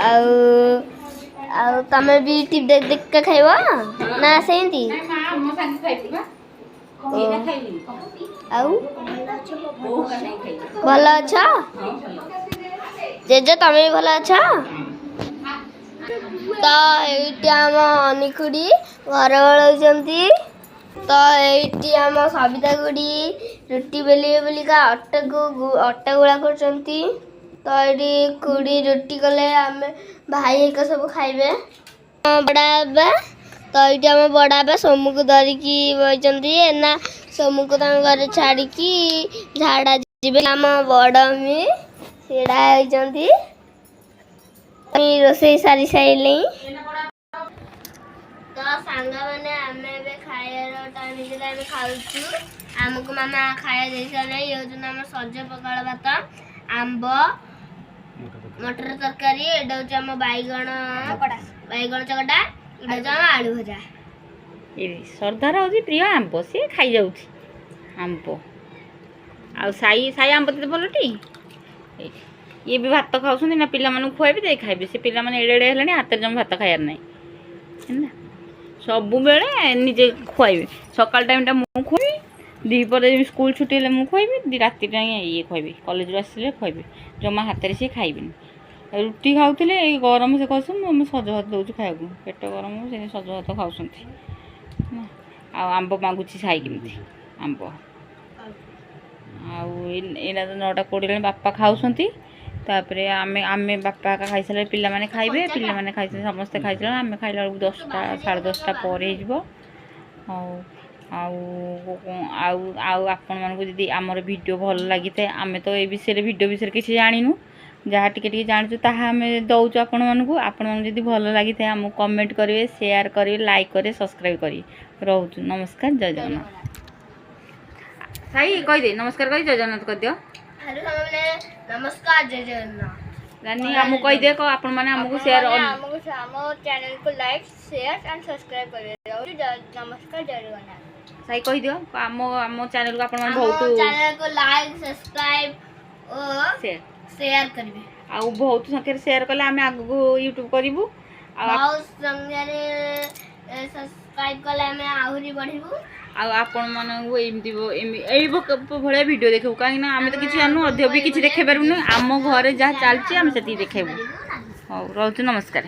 ଆଉ ଆଉ ତମେ ବି ଟିଭି ଦେଖି ଦେଖିକା ଖାଇବ ନା ସେମିତି? ମୋ ସାଙ୍ଗେ ଖାଇବୁ ବା। ଓ, ଏଇନା ଖାଇବିନି। ଆଉ ବୋଉ ସାଙ୍ଗେ ଖାଇବି। ଭଲ ଅଛ? ହଁ, ଭଲ। ଜେଜେ, ତମେ ବି ଭଲ ଅଛ ତ? ଏଇଠି ଆମ ଅନିଖୁଡ଼ି ଘର ଓଳଉଛନ୍ତି। ତ ଏଇଠି ଆମ ସବିତା ଖୁଡ଼ି ରୁଟି ବେଲିବେ ବୋଲିକା ଅଟାକୁ ଅଟା ଗୁଳା କରୁଛନ୍ତି। ତ ଏଇଠି ଖୁଡ଼ି ରୁଟି କଲେ ଆମେ ଭାଇ ହେରିକା ସବୁ ଖାଇବେ। ବଡ଼ ବାବା, ତ ଏଇଠି ଆମ ବଡ଼ ବାବା ସୋମୁକୁ ଧରିକି ବଇଛନ୍ତି। ଏନା ସୋମୁକୁ ତାଙ୍କ ଘରେ ଛାଡ଼ିକି ଝାଡ଼ା ଯିବେ। ଆମ ବଡ଼ ମମି ଛିଡ଼ା ହେଇଛନ୍ତି। ରୋଷେଇ ସାରି ସାରିଲେଣି। ତ ସାଙ୍ଗମାନେ, ଆମେ ଏବେ ଖାଇବାର ଟାଇମ୍ ହେଇଥିଲା, ଆମେ ଖାଉଛୁ। ଆମକୁ ମାମା ଖାଇବା ଦେଇ ସାରିଲେ। ଇଏ ହେଉଛନ୍ତି ଆମ ସଜ ପଖାଳ ଭାତ, ଆମ୍ବ, ମଟର ତରକାରୀ। ଏଇଟା ହେଉଛି ଆମ ବାଇଗଣ ବାଇଗଣ ଚକଟା। ଏଇଟା ହେଉଛି ଆମ ଆଳୁ ଭଜା। ଏ ଶ୍ରଦ୍ଧାର ହେଉଛି ପ୍ରିୟ ଆମ୍ବ, ସିଏ ଖାଇଯାଉଛି ଆମ୍ବ। ଆଉ ସାଇ, ସାଇ, ଆମ୍ବ ତତେ ଭଲଟି? ଏଇଠି ଇଏ ବି ଭାତ ଖାଉଛନ୍ତି ନା, ପିଲାମାନଙ୍କୁ ଖୁଆଇବି, ଯାଇ ଖାଇବି। ସେ ପିଲାମାନେ ଏଡ଼େ ଏଡ଼େ ହେଲେଣି, ହାତରେ ଜମା ଭାତ ଖାଇବାର ନାହିଁ ହେଲା। ସବୁବେଳେ ନିଜେ ଖୁଆଇବେ। ସକାଳ ଟାଇମ୍ଟା ମୁଁ ଖୁଆଇବି, ଦ୍ୱିପହରେ ସ୍କୁଲ ଛୁଟି ହେଲେ ମୁଁ ଖୁଆଇବି, ରାତି ଟାଇମ୍ ଇଏ ଖୁଆଇବି, କଲେଜରୁ ଆସିଲେ ଖୁଆଇବି। ଜମା ହାତରେ ସିଏ ଖାଇବେନି। ରୁଟି ଖାଉଥିଲେ, ଏଇ ଗରମ ସେ ଖାଉଛନ୍ତି। ମୁଁ ଆମେ ସଜ ଭାତ ଦେଉଛୁ ଖାଇବାକୁ। ପେଟ ଗରମ ହେବ, ସେ ସଜ ଭାତ ଖାଉଛନ୍ତି ହେଲା। ଆଉ ଆମ୍ବ ମାଗୁଛି ସାଇ କେମିତି ଆମ୍ବ। ଆଉ ଏଇନା ତ 9:20 ହେଲାଣି, ବାପା ଖାଉଛନ୍ତି। ତାପରେ ଆମେ ବାପା ଏକା ଖାଇସାରିଲେ ପିଲାମାନେ ଖାଇବେ। ପିଲାମାନେ ଖାଇସାରିଲେ, ସମସ୍ତେ ଖାଇସାରିଲେ ଆମେ ଖାଇଲା ବେଳକୁ 10ଟା, 10:30 ପରେ ହେଇଯିବ। ହଉ, ଆଉ ଆଉ ଆଉ ଆପଣମାନଙ୍କୁ ଯଦି ଆମର ଭିଡ଼ିଓ ଭଲ ଲାଗିଥାଏ, ଆମେ ତ ଏ ବିଷୟରେ, ଭିଡ଼ିଓ ବିଷୟରେ କିଛି ଜାଣିନୁ। ଯାହା ଟିକେ ଟିକେ ଜାଣିଛୁ, ତାହା ଆମେ ଦେଉଛୁ ଆପଣମାନଙ୍କୁ। ଆପଣମାନଙ୍କୁ ଯଦି ଭଲ ଲାଗିଥାଏ, ଆମକୁ କମେଣ୍ଟ କରିବେ, ସେୟାର କରିବେ, ଲାଇକ୍ କରିବେ, ସବସ୍କ୍ରାଇବ୍ କରିବେ। ରହୁଛୁ, ନମସ୍କାର, ଜୟ ଜଗନ୍ନାଥ। ସାଇ, କହିଦେ ନମସ୍କାର, କହି ଜୟ ଜଗନ୍ନାଥ କରିଦିଅ। ହ୍ୟାଲୋ ସାଙ୍ଗମାନେ, ନମସ୍କାର, ଜୟ ଜଗନ୍ନାଥ। ରାନୀ, ଆମକୁ କହିଦେ, କହ ଆପଣମାନେ ଆମକୁ ସେୟାର ଆମକୁ ଆମ ଚ୍ୟାନେଲକୁ ଲାଇକ୍, ସେୟାର ଆଣ୍ଡ ସବସ୍କ୍ରାଇବ୍ କରିବେ। ରହୁଛି, ନମସ୍କାର, ଜୟ ଜଗନ୍ନାଥ। ସାଇ, କହିଦିଅ ଆମ ଆମ ଚ୍ୟାନେଲକୁ ଆପଣମାନେ ଆମ ବହୁତ ଚ୍ୟାନେଲକୁ ଲାଇକ୍, ସବସ୍କ୍ରାଇବ୍ ଓ ସେୟାର ସେୟାର କରିବେ। ଆଉ ବହୁତ ସଂଖ୍ୟାରେ ସେୟାର କଲେ ଆମେ ଆଗକୁ ୟୁଟ୍ୟୁବ୍ କରିବୁ। ଆଉ ବହୁତ ସଂଖ୍ୟାରେ ସବସ୍କ୍ରାଇବ୍ କଲେ ଆମେ ଆହୁରି ବଢ଼ିବୁ। ଆଉ ଆପଣମାନଙ୍କୁ ଏମିତି ଏଇ ଭଳିଆ ଭିଡ଼ିଓ ଦେଖିବୁ, କାହିଁକି ନା ଆମେ ତ କିଛି ଜାଣିନୁ, ଅଧିକ ବି କିଛି ଦେଖେଇ ପାରିବୁନି। ଆମ ଘରେ ଯାହା ଚାଲିଛି, ଆମେ ସେତିକି ଦେଖେଇବୁ। ହଉ, ରହୁଛୁ, ନମସ୍କାର।